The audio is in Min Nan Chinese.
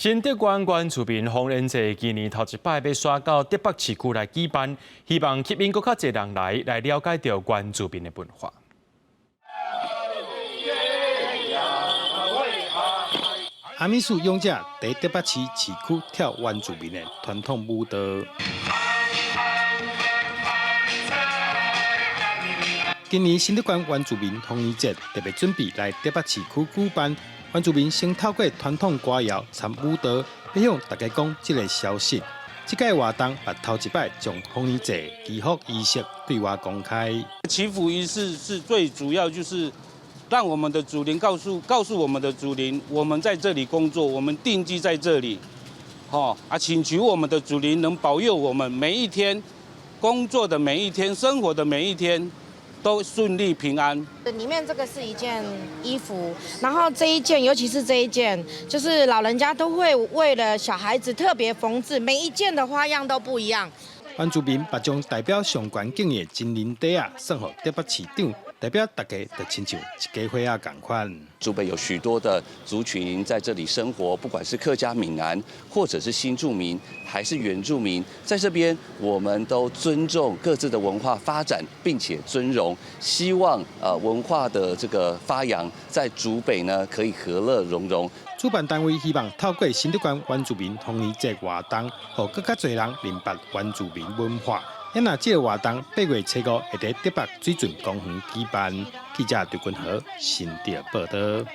新竹縣原住民豐年祭今年頭一擺欲徙到竹北市區來舉辦，希望吸引閣較濟人來來了解著原住民的文化。阿美族勇者佇竹北市市區跳原住民的傳統舞蹈。今年新竹縣原住民豐年節特別準備來竹北市區舉辦，原住民先透過傳統歌謠參舞蹈，欲向大家講這个消息。這屆活動也頭一擺將豐年祭祈福儀式對外公開。祈福儀式是最主要，就是讓我們的祖靈告訴告訴我們的祖靈，我們在這裡工作，我們定居在這裡，吼啊，請求我們的祖靈能保佑我們每一天工作的每一天，生活的每一天，都順利平安。裡面這個是一件衣服，然後這一件，尤其是這一件，就是老人家都會為了小孩子特別縫製，每一件的花樣都不一樣。原住民嘛將代表上懸敬意的金銀袋仔送予竹北市長，代表大家就親像一家伙仔仝款。竹北有許多的族群在這裡生活，不管是客家、閩南，或者是新住民，還是原住民，在這邊我們都尊重各自的文化發展，並且尊榮，希望文化的這個發揚在竹北呢可以和樂融融。主辦單位希望透過新竹縣原住民豐年節活動，予閣較濟人認識原住民文化。因若這个活動8月初五會佇竹北水圳公園舉辦。記者劉君和新竹報導。